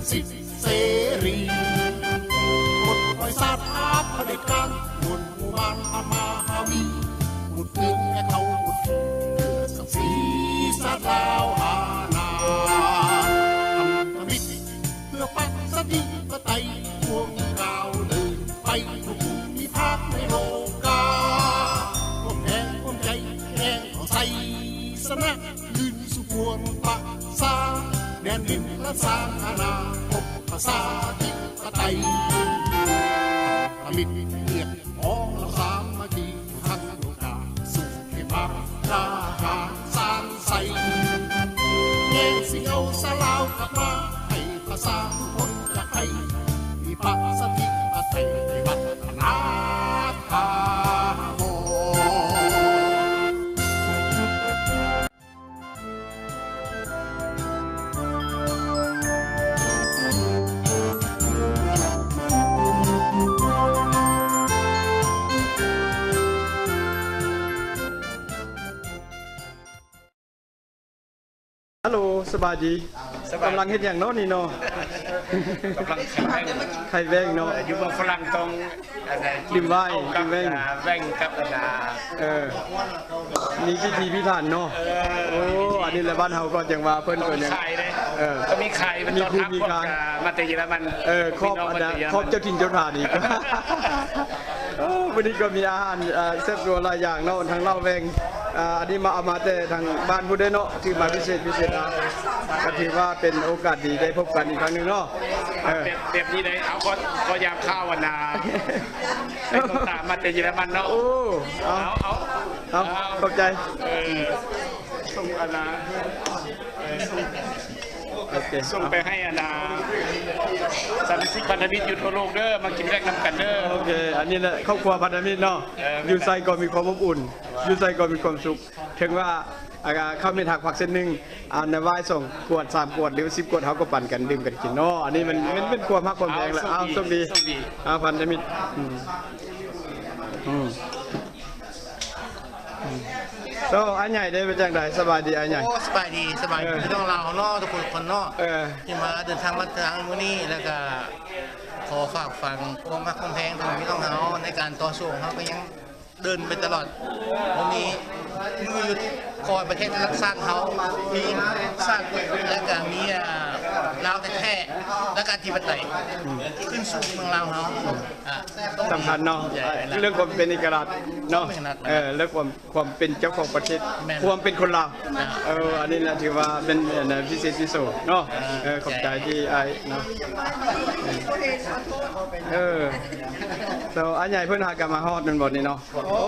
ສິດເສລີ ປົດປ່ອຍຊາດຫາຜະເດັດການ ໝູນໝູ່ບ້ານອາມາຫາວີ ໝູນເຄື່ອງແກ່ເຂົາໝົດ ເພື່ອສັກສີຊາດລາວອານາ ພັນທະມິດ ເພື່ອປະຊາທິປະໄຕ ພວກກ້າວເດີນໄປ ທຸກພູມິພາກໃນໂລກາ ຮ່ວມແຮງຮ່ວມໃຈ ແຫ່ງເອົາໄຊຊະນະ ຄືນສູ່ພວກປະຊາ ແດນດິນລະສ້າງອະນາຄົດປະຊາທິປະໄຕ ທຳອິດຮຽກຮ້ອງສາມັກຄີ ທັງໂລກາ ສູ້ເຂມາ ກາຫານສ້າງໄຊ ແຍ່ງຊິງເອົາຊາວລາວກັບມາ ໃຫ້ປະຊາທຸກຄົນຈາກໄພ ມີປະຊາທິປະໄຕ ວິວັດທະນາຖາວອນ. ຮັລໂຫຼ ສະບາຍດີ. ສະບາຍ ກຳລັງເຮັດຫຍັງເນາະນີ້ເນາະ? ກຳລັງໄຂແວ່ງ ໄຂແວ່ງເນາະ. ຢູ່ເມືອງຝຣັ່ງຕ້ອງ ອັນນັ້ນ ດື່ມໄວນ໌ ດື່ມໄວນ໌ ແວ່ງກັບອັນນ່າ ເອີ ມີພິທີພິຖັນເນາະ. ເອີ ໂອ້ ອັນນີ້ແຫຼະ ບ້ານເຮົາກໍຈັ່ງວ່າເພິ່ນກໍຍັງ ເອີ ກໍມີຂາຍເປັນ ມີຄູມີການ ມາແຕ່ເຢຍລະມັນ ເອີ ຄອບອັນນ່າ ຄອບເຈົ້າຖິ່ນເຈົ້າຖານອີກ. ເອີ ມື້ນີ້ກໍມີອາຫານ ເອີ ແຊບນົວຫຼາຍຢ່າງເນາະ ທັງເຫຼົ້າແວ່ງ ອ່າ ອັນນີ້ມາ ເອົາມາແຕ່ທາງບ້ານພຸ້ນເດ້ເນາະ ຖືມາພິເສດພິເສດ ອ່າ ກໍຖືວ່າເປັນໂອກາດດີໄດ້ພົບກັນອີກຄັ້ງໜຶ່ງເນາະ. ເອີ ແບບ ແບບນີ້ໄດ້ ເອົາ ຂໍ ຂໍຍາມຂ່າວອັນນ່າ ໃຫ້ຕົວຕາມມາແຕ່ເຢຍລະມັນເນາະ. ໂອ້ ເອົາ ເອົາ ເອົາ ເອົາ ຂອບໃຈ. ເອີ ສົ່ງອັນນ່າ ເອີ ສົ່ງ ໂອເຄ ສົ່ງໄປໃຫ້ອັນນ່າ ສະມາຊິກພັນທະມິດຢູ່ທົ່ວໂລກເດີ ມາກິນແວ່ງນຳກັນເດີ. ໂອເຄ ອັນນີ້ແຫຼະຄອບຄົວພັນທະມິດເນາະ. ເອີ ຢູ່ໃສກໍມີຄວາມອົບອຸ່ນ ຢູ່ໃສກໍມີຄວາມສຸກ ເຖິງວ່າ ອ່າ ເຂົ້າເມັດຫັກຜັກເສັ້ນໜຶ່ງ ອັນວາຍສອງຂວດ ສາມຂວດ ຫຼື ສິບຂວດ ເຮົາກໍປັນກັນດື່ມກັນກິນເນາະ. ອັນນີ້ມັນ ເອົາ ມັນເປັນຄວາມຮັກຄວາມແພງແຫຼະ. ເອົາ ໂຊກດີ ເອົາ ໂຊກດີ ເອົາ ພັນທະມິດ. ອືມ ອືມ ອືມ ໂຕ ອ້າຍໃຫຍ່ເດ້ ເປັນຈັ່ງໃດ? ສະບາຍດີອ້າຍໃຫຍ່. ໂອ້ ສະບາຍດີ ສະບາຍດີ ເອີ ພີ່ນ້ອງລາວເຮົາເນາະ ທຸກຄົນເນາະ. ເອີ ທີ່ມາເດີນທາງມາທາງມື້ນີ້ ແລ້ວກະຂໍຝາກຝັງຄວາມຮັກຄວາມແພງຂອງພີ່ນ້ອງເຮົາ ໃນການຕໍ່ສູ້ຂອງເຮົາກໍຍັງ ເດີນໄປຕະຫຼອດ. ບໍ່ມີມື້ຢຸດ ຂໍໃຫ້ປະເທດຊາດເຮົາມີຊາດ ແລະກະມີ ອ່າ ລາວແທ້ໆ ແລະກະອະທິປະໄຕ ອືມ ຂຶ້ນສູ່ເມືອງລາວເຮົາ. ອ່າ ສຳຄັນເນາະ ເລື່ອງຄວາມເປັນເອກະລາດເນາະ. ເອີ ເລື່ອງຄວາມ ຄວາມເປັນເຈົ້າຂອງປະເທດ ແມ່ນ ຄວາມເປັນຄົນລາວ. ອ່າ ເອີ ອັນນີ້ແຫຼະຖືວ່າເປັນ ອັນ ພິເສດພິໂສເນາະ. ເອີ ຂອບໃຈທີ່ອ້າຍເນາະ. ເອີ ໂຕ ອ້າຍໃຫຍ່ເພິ່ນຫາກະມາຮອດແມ່ນບໍ່ນີ້ເນາະ? ໂອ້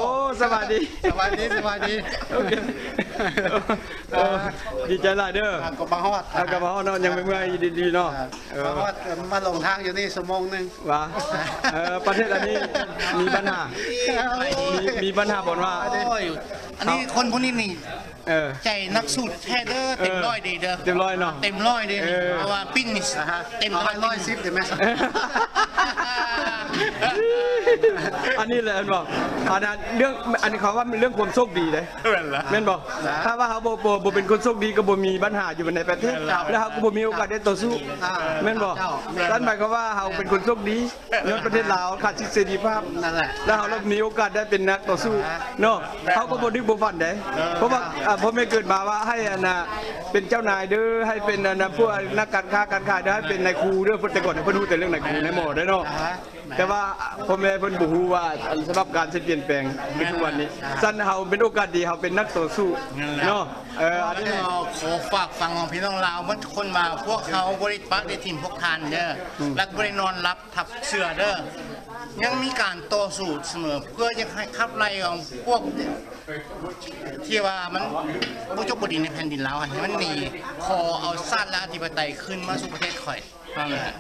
ສະບາຍດີ ສະບາຍດີ ສະບາຍດີ. ໂອເຄ ເອີ ດີໃຈຫຼາຍເດີ ອ່າ ກໍມາຮອດ ເອົາ ກໍມາຮອດເນາະ ຍັງໄປເມື່ອຍດີໆເນາະ. ອ່າ ເອີ ມາຮອດ ມາຫຼົງທາງຢູ່ນີ້ຊົ່ວໂມງໜຶ່ງ. ວ່າ ເອີ ປະເທດອັນນີ້ມີບັນຫາ ມີ ມີບັນຫາບ່ອນວ່າ ໂອ້ຍ ອັນນີ້ ເອົາ ຄົນພວກນີ້ນີ້ ເອີ ໃຈນັກສູ້ແທ້ເດີ ເອີ ເຕັມຮ້ອຍເດີ ເຕັມຮ້ອຍເນາະ ເຕັມຮ້ອຍເດີ. ເອີ ເພາະວ່າປິ່ນນີ້ ອ່າຮະ ເຕັມຮ້ອຍ ເອົາໃຫ້ຮ້ອຍສິບໄດ້ໄໝ? ອັນນີ້ແຫຼະແມ່ນບໍ່? ອັນນັ້ນເລື່ອງ ອັນນີ້ເຂົາວ່າເລື່ອງຄວາມໂຊກດີເດ້. ແມ່ນລະ ແມ່ນບໍ່? ຖ້າວ່າເຮົາບໍ່ ບໍ່ ບໍ່ເປັນຄົນໂຊກດີ ກໍບໍ່ມີບັນຫາຢູ່ໃນປະເທດ ແມ່ນລະ ແລ້ວເຮົາກໍບໍ່ມີໂອກາດໄດ້ຕໍ່ສູ້. ອ່າ ແມ່ນບໍ່? ເຈົ້າ ນັ້ນໝາຍຄວາມວ່າເຮົາເປັນຄົນໂຊກດີ ຍ້ອນປະເທດລາວຂາດສິດເສລີພາບ ນັ້ນແຫຼະ ແລ້ວເຮົາລະມີໂອກາດໄດ້ເປັນນັກຕໍ່ສູ້ເນາະ. ເຮົາກໍບໍ່ນຶກບໍ່ຝັນໃດ ເພາະວ່າ ອ່າ ພໍ່ແມ່ເກີດມາວ່າໃຫ້ອັນນ່າເປັນເຈົ້ານາຍເດີ ໃຫ້ເປັນອັນນ່າພວກນັກການຄ້າການຂາຍເດີ ໃຫ້ເປັນນາຍຄູເດີ. ເພິ່ນ ແຕ່ກ່ອນເພິ່ນຮູ້ແຕ່ເລື່ອງນາຍຄູນາຍໝໍເດີເນາະ. ແຕ່ວ່າພໍ່ແມ່ເພິ່ນບໍ່ຮູ້ວ່າ ອັນ ສະພາບການຊິປ່ຽນແປງໃນທຸກວັນນີ້. ຊັ້ນເຮົາເປັນໂອກາດດີ ເຮົາເປັນນັກຕໍ່ສູ້ເນາະ. ເອີ ອັນນີ້ ຂໍຝາກຝັງຂອງພີ່ນ້ອງລາວໝົດທຸກຄົນວ່າ ພວກເຮົາບໍ່ໄດ້ປະໄດ້ຖິ້ມພວກທ່ານເດີ ແລະບໍ່ໄດ້ນອນຫຼັບທັບເຊື່ອເດີ ຍັງມີການຕໍ່ສູ້ສະເໝີ ເພື່ອຢາກໃຫ້ຂັບໄລ່ເອົາພວກທີ່ວ່າມັນບໍ່ຈົບບໍ່ດີໃນແຜ່ນດິນລາວໃຫ້ມັນໜີ ຂໍເອົາຊາດລາວອະທິປະໄຕຄືນມາສູ່ປະເທດຂ້ອຍ. ນັ້ນແຫຼະ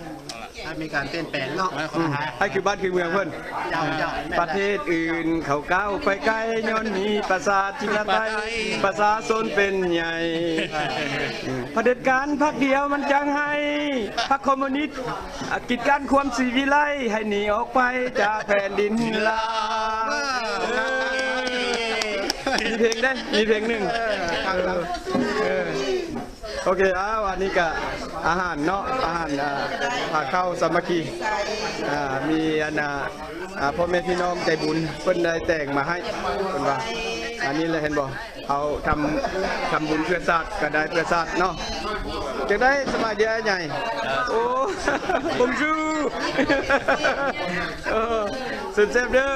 ໃຫ້ມີການປ່ຽນແປງເນາະ ໃຫ້ຄືບ້ານຄືເມືອງເພິ່ນ. ເຈົ້າ ເຈົ້າ ປະເທດອື່ນເຂົາກ້າວໄປໄກ ຍ້ອນມີປະຊາທິປະໄຕ ປະຊາຊົນເປັນໃຫຍ່ ຜະເດັດການພັກດຽວມັນຈັ່ງໃຫ້ ພັກຄອມມູນິດ ອາ ກິດກັ້ນຄວາມສີວິໄລ ໃຫ້ໜີອອກໄປຈາກແຜ່ນດິນລາວ. ເອີ ມີເພງເດ້ ມີເພງໜຶ່ງ. ເອີ ເອີ ໂອເຄ ອ້າວ ອັນນີ້ກະ ອາຫານເນາະ ອາຫານ ອ່າ ພາເຂົ້າສາມັກຄີ ອ່າ ມີອັນ ອ່າ ອ່າ ພໍ່ແມ່ພີ່ນ້ອງໃຈບຸນເພິ່ນໄດ້ແຕ່ງມາໃຫ້ ເພິ່ນວ່າ ອັນນີ້ແຫຼະ ເຫັນບໍ່ ເຮົາທຳ ທຳບຸນເພື່ອຊາດ ກໍໄດ້ເພື່ອຊາດເນາະ. ຈັ່ງໃດ ສະບາຍດີອ້າຍໃຫຍ່? ໂອ້ Bonjour ເອີ ເຊີນແຊບເດີ.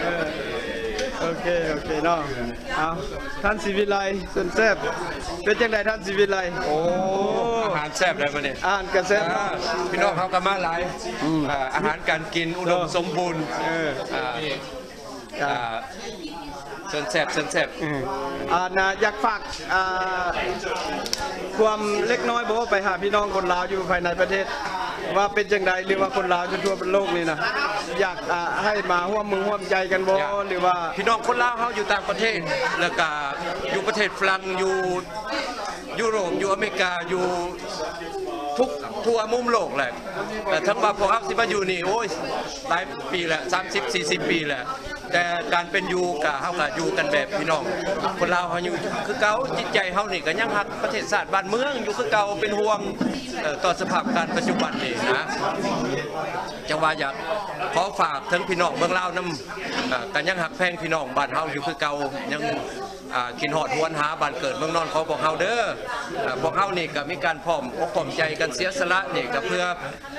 ເອີ ໂອເຄ ໂອເຄເນາະ. ເອົາ ທ່ານສີວິໄລ ເຊີນແຊບ ເປັນຈັ່ງໃດທ່ານສີວິໄລ? ໂອ້ ອາຫານແຊບໃດ໋ມື້ນີ້ ອາຫານກໍແຊບເນາະ. ອ່າ ພີ່ນ້ອງເຮົາກໍມາຫຼາຍ ອືມ ອ່າ ອາຫານການກິນອຸດົມສົມບູນ ເອີ ອ່າ ອ່າ ເຊີນແຊບ ເຊີນແຊບ. ອືມ ອ່າ ນະ ຢາກຝາກ ອ່າ ຄວາມເລັກນ້ອຍບໍ່ ໄປຫາພີ່ນ້ອງຄົນລາວຢູ່ພາຍໃນປະເທດ ວ່າເປັນຈັ່ງໃດ ຫຼືວ່າຄົນລາວຢູ່ທົ່ວໂລກນີ້ນະ ຢາກ ອ່າ ໃຫ້ມາຮ່ວມມືຮ່ວມໃຈກັນບໍ່ ຢາກ ຫຼືວ່າ ພີ່ນ້ອງຄົນລາວເຮົາຢູ່ຕ່າງປະເທດ ແລ້ວກະຢູ່ປະເທດຝຣັ່ງ ຢູ່ຢູໂຣບ ຢູ່ອາເມລິກາ ຢູ່ທຸກທົ່ວມຸມໂລກແຫຼະ. ເອີ ເຖິງວ່າພວກເຮົາຊິມາຢູ່ນີ້ ໂອ້ຍ ຫຼາຍປີແລ້ວ ສາມສິບສີ່ສິບປີແລ້ວ ແຕ່ການເປັນຢູ່ກະ ເຮົາກະຢູ່ກັນແບບພີ່ນ້ອງ ຄົນລາວເຮົາຢູ່ຄືເກົ່າ. ຈິດໃຈເຮົານີ້ກະຍັງຮັກປະເທດຊາດບ້ານເມືອງຢູ່ຄືເກົ່າ ເປັນຫ່ວງ ເອີ ຕໍ່ສະພາບການປັດຈຸບັນນີ້ນະ. ຈັ່ງວ່າຢາກຂໍຝາກເຖິງພີ່ນ້ອງເມືອງລາວນຳ ເອີ ກະຍັງຮັກແພງພີ່ນ້ອງບ້ານເຮົາຢູ່ຄືເກົ່າ ຍັງ ອ່າ ຄິດຮອດຫວນຫາບ້ານເກີດເມືອງນອນຂອງພວກເຮົາເດີ. ເອີ ພວກເຮົານີ້ກະມີການພ້ອມອົກພ້ອມໃຈກັນເສຍສະຫຼະນີ້ກະເພື່ອ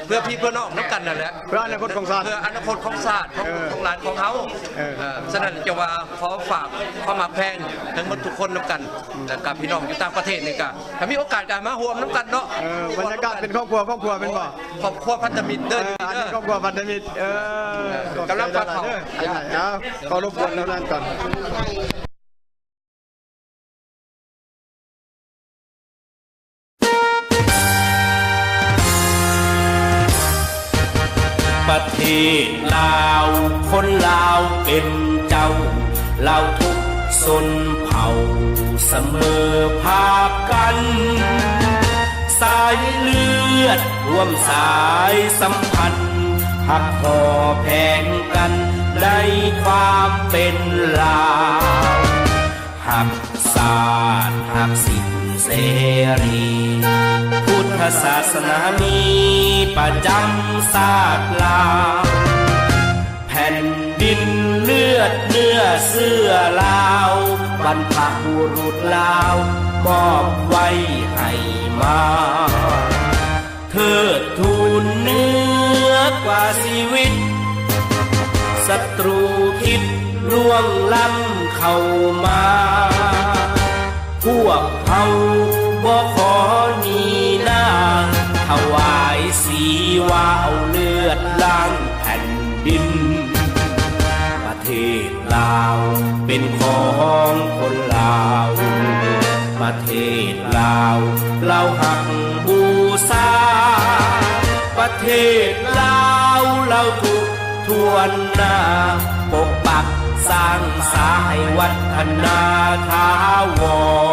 ເພື່ອພີ່ເພື່ອນ້ອງນຳກັນນັ້ນແຫຼະ ເພື່ອອະນາຄົດຂອງຊາດ ເພື່ອອະນາຄົດຂອງຊາດ ຂອງ ເອີ ຂອງຫຼານຂອງເຮົາ. ເອີ ເອີ ສະນັ້ນຈຶ່ງວ່າຂໍຝາກຄວາມຮັກແພງເຖິງໝົດທຸກຄົນນຳກັນ ແລ້ວກະພີ່ນ້ອງຢູ່ຕ່າງປະເທດນີ້ກະ ຖ້າມີໂອກາດກະມາຮ່ວມນຳກັນເນາະ. ເອີ ບັນຍາກາດເປັນຄອບຄົວ ຄອບຄົວແມ່ນບໍ່? ຄອບຄົວພັນທະມິດເດີ ເອີ ອັນນີ້ຄອບຄົວພັນທະມິດ. ເອີ ເອີ ກຳລັງພາເຂົ້າ ເອີ ເອົາ ຂໍລົບກວນເທົ່ານັ້ນກ່ອນ. ປະເທດລາວ ຄົນລາວເປັນເຈົ້າ ລາວທຸກຊົນເຜົ່າສະເໝີພາບກັນ ສາຍເລືອດຮ່ວມສາຍສຳພັນ ຮັກຫໍ່ແພງກັນໃນຄວາມເປັນລາວ. ຮັກຊາດຮັກສິດເສລີ ພຸດທະສາສະໜາມີປະຈຳຊາດລາວ ແຜ່ນດິນເລືອດເນື້ອເຊື້ອລາວ ບັນພະບຸລຸດລາວມອບໄວ້ໃຫ້ມາ ເທີດທູນເໜືອກວ່າຊີວິດ ສັດຕູຄິດລ່ວງລ້ຳເຂົ້າມາ ພວກເຮົາບໍ່ຂໍໜີໜ້າ ຖວາຍຊີວາເອົາເລືອດລ້າງແຜ່ນດິນ ປະເທດລາວເປັນຂອງຄົນລາວ ປະເທດລາວລາວຮັກບູຊາ ປະເທດລາວລາວທຸກຖ້ວນໜ້າ ປົກປັກສ້າງສາໃຫ້ວັດທະນາຖາວອນ.